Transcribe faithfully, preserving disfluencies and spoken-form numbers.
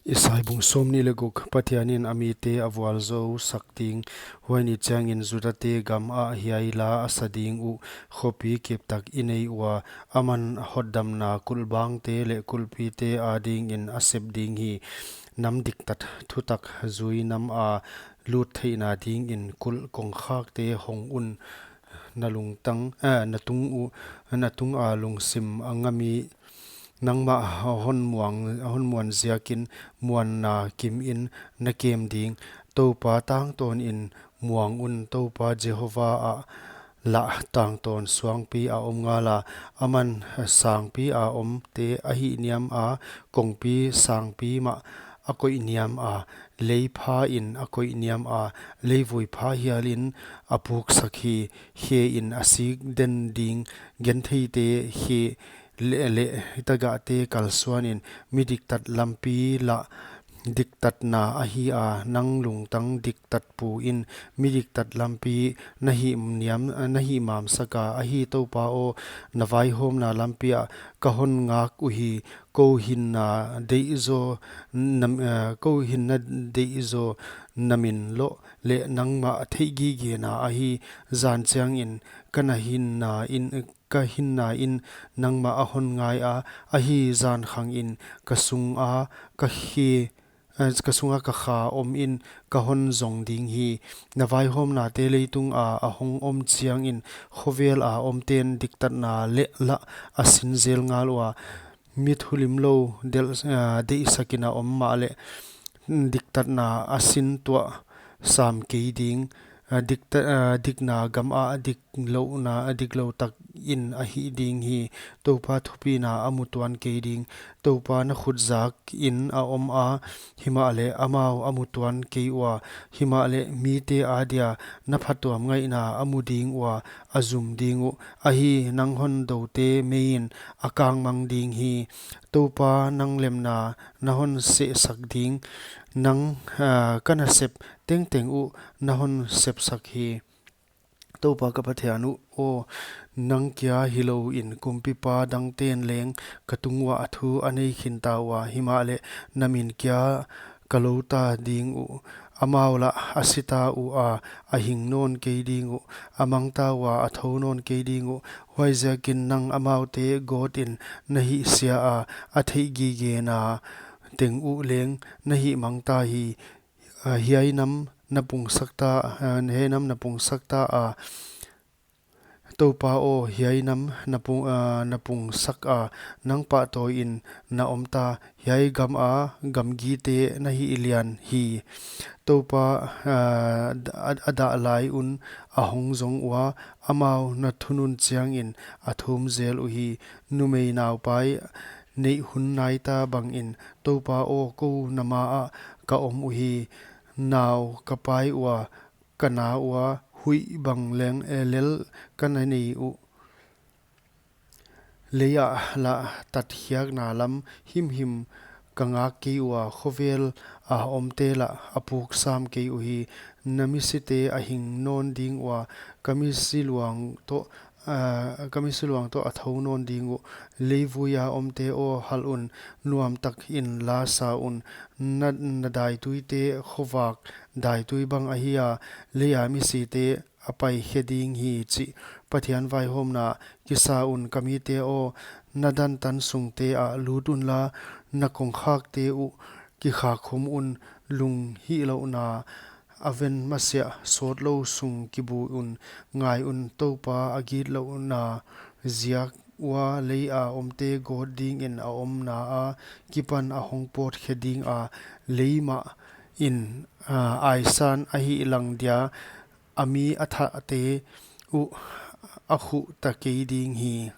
Isai bung sawmnih leh guk. Pathianin a mite a vualzou sak ding. Huai ni chiangin Judate gamah hiai la a sa ding uh: Khopi kiptak i nei ua, aman hotdamna kulhbangte leh kulhpite adingin a sep ding hi. Nam diktat thutak zui nama lut theihna dingin kulh kongkhakte hong un. Na lungtang, eh, na tung uh, na tunga lungsim a ngam hi. Nangmah hon muang, hon muan ziakin muanna kimin na kem ding. Toupa tangtawnin muang un, Toupa Jehovah ah lah tangtawn suangpi a om ngala. Aman sangpi a omte a hihniam a, kongpi sangpi mah a koihniam a, lei phain a koihniam a, leivui pha hialin a puksak hi. Khein a sik den ding gentheite khe leh, leh tagahte kalsuanin, mi diktat lampi lah diktatna ahi a, nang lungtang diktat puin mi diktat lampi na hihniam, na hihmamsak a. Ahi, Toupa aw, na vaihawmna lampi ah ka hon ngak uhi. Kou hinna deihzaw nam, eh, kou hinna deihzaw namin loh leh nangmah theihgigena ahi. Zan chiangin ka na hinna in, ka hinna in nangmah a hon ngai a, ahi, zan khangin ka sunga ka khe, eh, ka sunga ka kha omin ka hon zong ding hi. Na vaihawmnate leitunga a hong om chiangin, khovel a omten diktatna leh lah a sin zel ngal ua. Mi thulimlou del, ah, deihsakin a om mahleh, diktatna a sin tuah sam kei ding. Ah, dikta-, ah, dikna gamah diklouhna, ah, diklou takin a hih ding hi. Toupa thupina a mu tuan kei ding. Toupa na khut zakin a om a, himahleh amau a mu tuan kei ua. Himahleh mite adia na phatuam ngaihna a mu ding ua, a zum ding uh. Ahi, nang hon doute meiin a kangmang ding hi. Toupa, nang lemna na hon sehsak ding. Nang, ah, ka nasep tengteng uh na hon sepsak hi. Toupa ka Pathian uh aw, nang kia hilouin kumpipa dangten leng ka tung uah a thu a nei khinta ua. Himahleh na min kia ka louta ding uh. Amau lah a sita ua, a hing nawn kei ding uh. A mangta ua, a thou nawn kei ding uh. Huaiziakin nang amaute gawtin na hihsia a, a theihgigena teng uh leng na hihmangta hi. Ah, hiai nam na pungsak ta, ah, hiai nam na pungsak ta a. Toupa aw, hiai nam na pung, ah, na pungsak a, nang pahtawiin na omta. Hiai gama gamgite na hihlian hi. Toupa, ah, a, a dah lai un a hong zong ua, amau na thunun chiangin a thum zel uhi. Numei naupai neih hun naita bangin, Toupa aw, kou na maah ka om uhi. Nau ka pai ua, ka na ua, huih bang leng, eh, lel ka na nei uh. Leiah lah tatkhiakna lam himhim ka ngak kei ua, khovel a omte lah a puk sam kei uhi. Na misite a hing nawn ding ua, ka misi luang toh, ah, ka misi luang toh a thou nawn ding uh. Leivui a omte aw, hal un, nuamtakin la sa un. Na, na daituite khovak daitui bang ahi a, leia misite a paikhe ding hi chih Pathian vaihawmna kisa un. Ka mite aw, na dantan sungte ah lut unla, na kongkhakte uh kikhakhum un. Lunghihlouhna a ven masiah sawtlou sung kibu un. Ngai un, Toupa a gitlouhna ziak ua leia omte gawt dingin a omna akipan a hong pawtkhe ding a. Lei mahin, ah, aisan a hihlang dia, a mi a thahte uh a khuh ta kei ding hi.